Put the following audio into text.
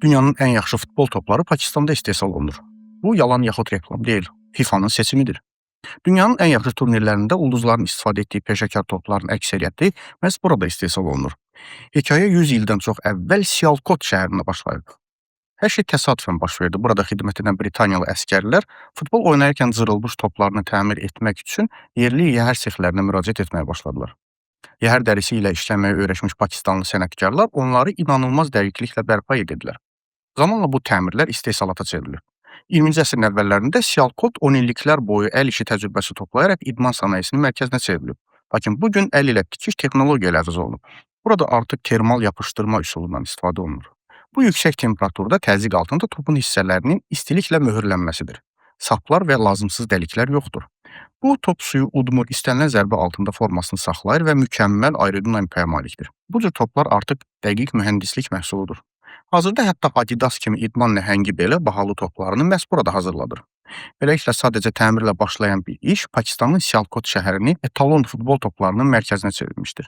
Dünyanın ən yaxşı futbol topları Pakistanda istehsal olunur. Bu yalan yaxud reklam deyil, FIFA-nın seçimidir. Dünyanın ən yaxşı turnirlərində ulduzların istifadə etdiyi peşəkar topların əksəriyyəti məhz burada istehsal olunur. Hekayə 100 ildən çox əvvəl Sialkot şəhərində başlayıb. Hər şey təsadüfən baş verdi. Burada xidmət edən Britaniyalı əsgərlər futbol oynayarkən cırılmış toplarını təmir etmək üçün yerli yəhər sexlərinə müraciət etməyə başladılar. Yəhər dərisi ilə işləməyə öyrəşmiş Pakistanlı sənətkarlar onları inanılmaz dəqiqliklə bərpa edirdilər. Zamanla bu təmirlər istehsalata çevrilir. 20-ci əsrin əvvəllərində Sialkot 10 illiklər boyu əl işi təcrübəsi toplayaraq idman sənayesinin mərkəzinə çevrilib. Lakin bu gün əl ilə tikiş texnologiya ilə əvəz olunub. Burada artıq termal yapışdırma üsulundan istifadə olunur. Bu yüksək temperaturda təzyiq altında topun hissələrinin istiliklə möhürlənməsidir. Saplar və lazımsız dəliklər yoxdur. Bu top suyu udmur, istənilən zərbə altında formasını saxlayır və mükəmməl aerodinamikaya malikdir. Bu cür toplar artıq dəqiq mühəndislik məhsuludur. Hazırda hətta Adidas kimi idman nəhəngi belə bahalı toplarını məhz burada hazırladır. Beləliklə sadəcə təmirlə başlayan bir iş Pakistanın Sialkot şəhərini etalon futbol toplarının mərkəzinə çevirmişdir.